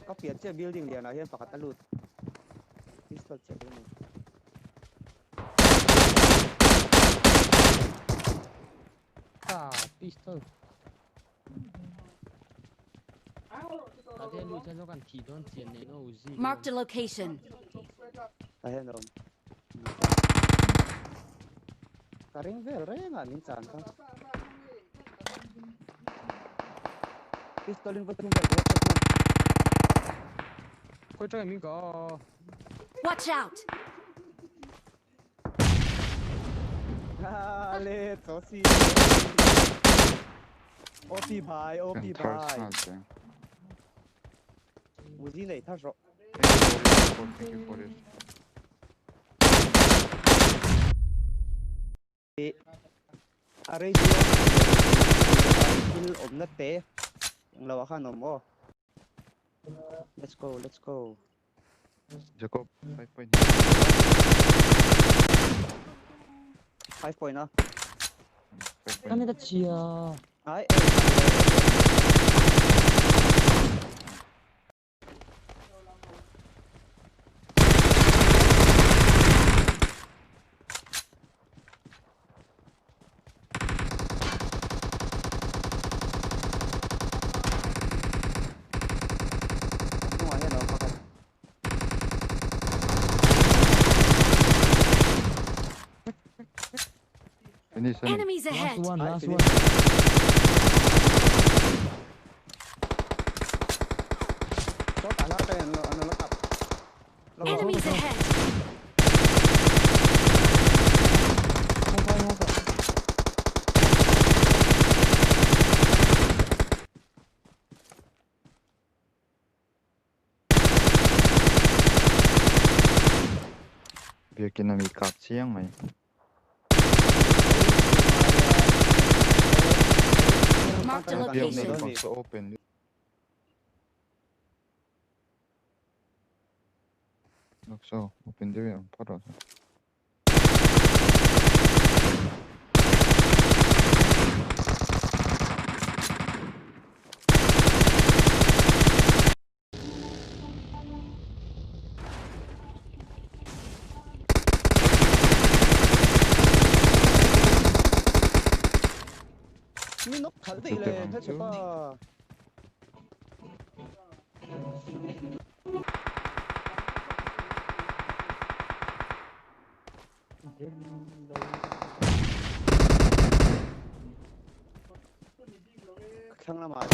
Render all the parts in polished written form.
Ka pian chiah building lianah hian pakhat a lut. Pistol chiah ka nei. Ah, pistol. Marked a location. Tah hian a awm. Ka ring vel reng ah min chan kha. Pistol in va thum vel ka headshot hman. Khawi tangin min ka. Watch out! Le chaw si. OP bhai, OP Kan thar bhai. nghal che. Uzi nei thar rawh. Thank you for your support, thank you for your support. A radio thil awmna te englo ah khan awm aw. Let's go, let's go. Jacob, 5 point. 5 point a. 5 point. Kan ka chia. Ai. Hnungah hian a awm pakhat. Finish ani. Enemies Last ahead! one, Ai, last finish. one. Sawtah hla te an lo an lo la kap. Enemies ahead! Biakin a mi kap chiang mai. Marked a Biak na location. lampang sa open. Look so, open deuh ang phawt rawh. Mi nawk khalh daih le hmelchhe pa. Ka thlang lamah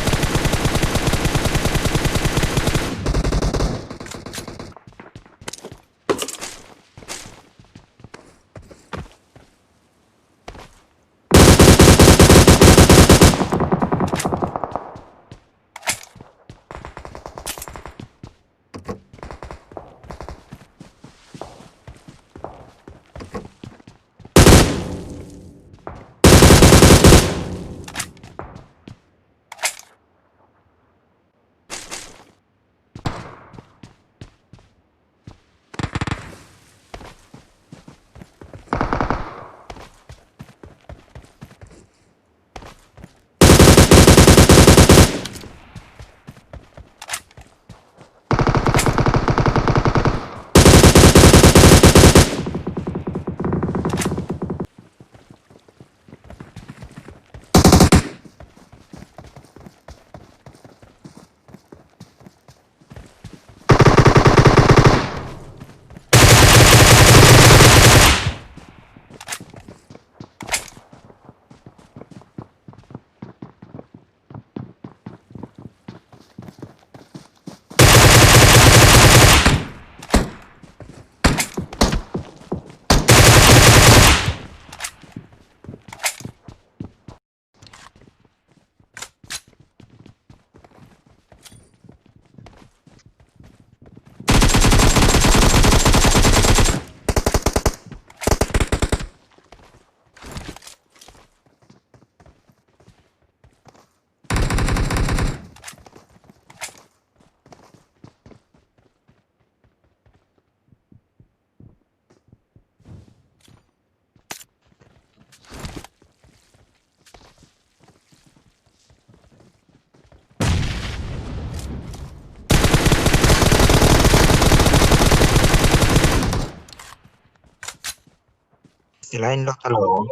Silai in load alawm.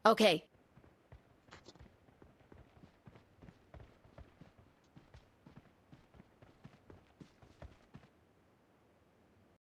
Okay.